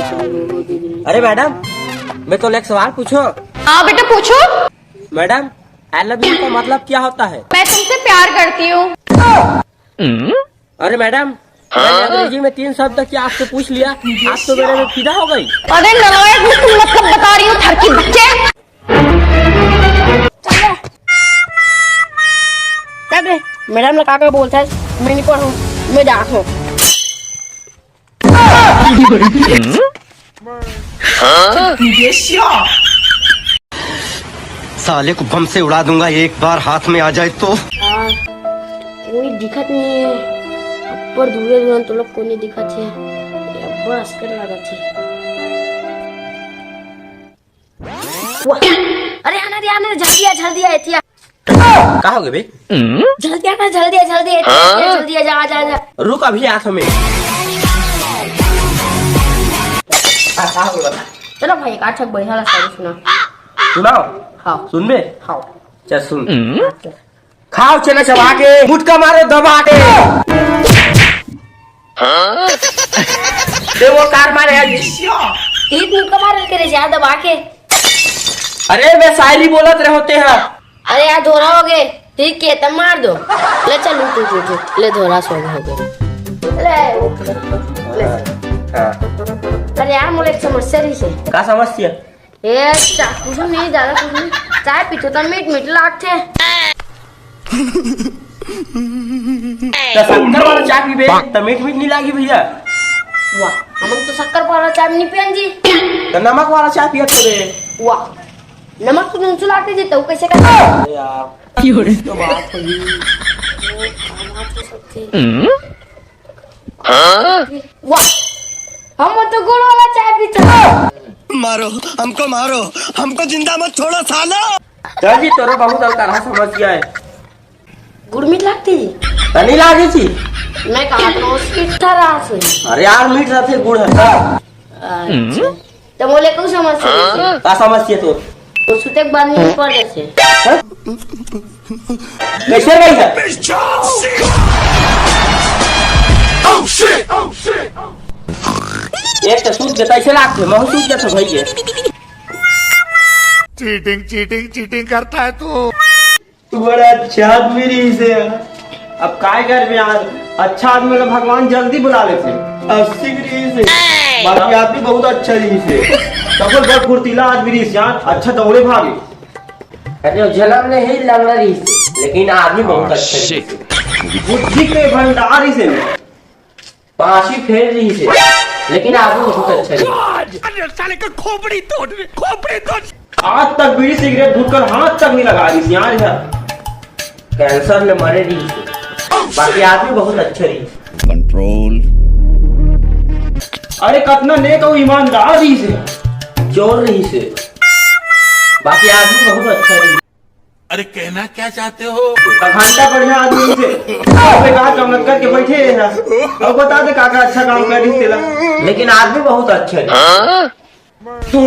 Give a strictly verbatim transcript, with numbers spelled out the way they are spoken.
अरे मैडम, मैं तो एक सवाल पूछो। हाँ बेटा, पूछो। मैडम, आई लव यू का मतलब क्या होता है? मैं तुमसे प्यार करती हूँ। अरे मैडम, मैंने अंग्रेजी में तीन शब्द क्या आपसे पूछ लिया, आप तो मेरे में फिदा हो गई। अरे नलायक, मैं तुम मतलब बता रही हूँ, ठरकी बच्चे। चल बे। मैडम ने का का बोलता है, मैं नहीं पढ़ूँ, मैं जाता हूँ। साले को बम से उड़ा दूंगा, एक बार हाथ में आ जाए तो। हाँ, कोई दिखत नहीं है। ऊपर दूर दूर तो लोग कोई नहीं दिखत है। ये अब्बड़ अस्कर लागत है। वाह। अरे आना रे, आना रे, जल्दी आ, जल्दी आ, एतिया। का हो गए बे? जल्दी आना, जल्दी आ, जल्दी आ, एतिया, जल्दी आ, जा, जा, जा। रुक, अभी आत हमें। हाँ, का हो गया? चलो भाई, एक अच्छा बढ़िया वाला शायरी सुना। सुनाओ। हाँ। सुनबे? हाँ। चल सुन। हाँ, चल। खाओ चना चबा के, मुटका मारो दबा के। दे वो कार मारे आज। तीन मुटका मार के रे, ज्यादा दबा के। अरे मैं शायरी बोलत रहे होते हैं। अरे यार, धोरा हो गए। ठीक है, तब मार दो। ले चल, उठ, उठ, उठ, उठ। ले धोरा सो गए हो गए। ले, उठ, ले। हाँ। अरे यार, मोर एक समस्या रही से। का समस्या? ए, चा-, कुछ नहीं, ज्यादा कुछ नहीं। चाय पीते तो मीठ मीठ लागते। तो शक्कर वाला चाय पीबे, तो मीठ मीठ नहीं लागी भैया। वाह, हम तो शक्कर वाला चाय नहीं पियन जी। तो नमक वाला चाय पियत होबे। वाह, नमक तो नुनसु लागते जी, तो कैसे कर? अरे यार, क्यों रे? तो बात होगी। वाह, हम तो गुड़ वाला चाय पीते। मारो, हमको मारो, हमको जिंदा मत छोड़ो सालो। चल जी, तोरो बहुत अलकरहा समस्या है। गुड़ मीठ लागती जी? त नहीं लागे जी। मैं कहा तो मीठा रहा से। अरे यार, मीठ रहते गुड़ है। अच्छा। तो बोले कौन समस्या है? का समस्या तो? तो सुते के बाद नींद पड़ जाते। कैसे रही है? एक तो सूत के कैसे लागते, महू सूत जाते भाई के। चीटिंग, चीटिंग, चीटिंग करता है तू। तू बड़ा अच्छा आदमी रही से यार। अब काय करबे यार, अच्छा आदमी ला भगवान जल्दी बुला लेथे। अस्सी रही से, बाकी आदमी बहुत अच्छा रही से। तब बहुत फुर्तीला आदमी रही से यार, अच्छा दौड़े भागे। अरे जन्म ले ही लंगड़ा रही से, लेकिन आदमी बहुत अच्छा रही से। बुद्धि के भंडार रही से। पांचवी फेल रही से, लेकिन आदमी बहुत अच्छा रही। अरे साले का खोपड़ी तोड़, खोपड़ी तोड़। आज तक बीड़ी सिगरेट धुरकर हाथ तक नहीं लगा रही से यार। कैंसर ले मरे रही से, बाकी आदमी बहुत अच्छा रही। कंट्रोल। अरे कतना नेक अउ ईमानदार रही से, चोर रही से, बाकी आदमी बहुत अच्छा रही। अरे कहना क्या चाहते हो? घंटा बढ़िया आदमी से, बेकार काम करके बैठे हैं। अब बता दे काका अच्छा काम कर रही तेला। लेकिन आदमी बहुत अच्छा है। तू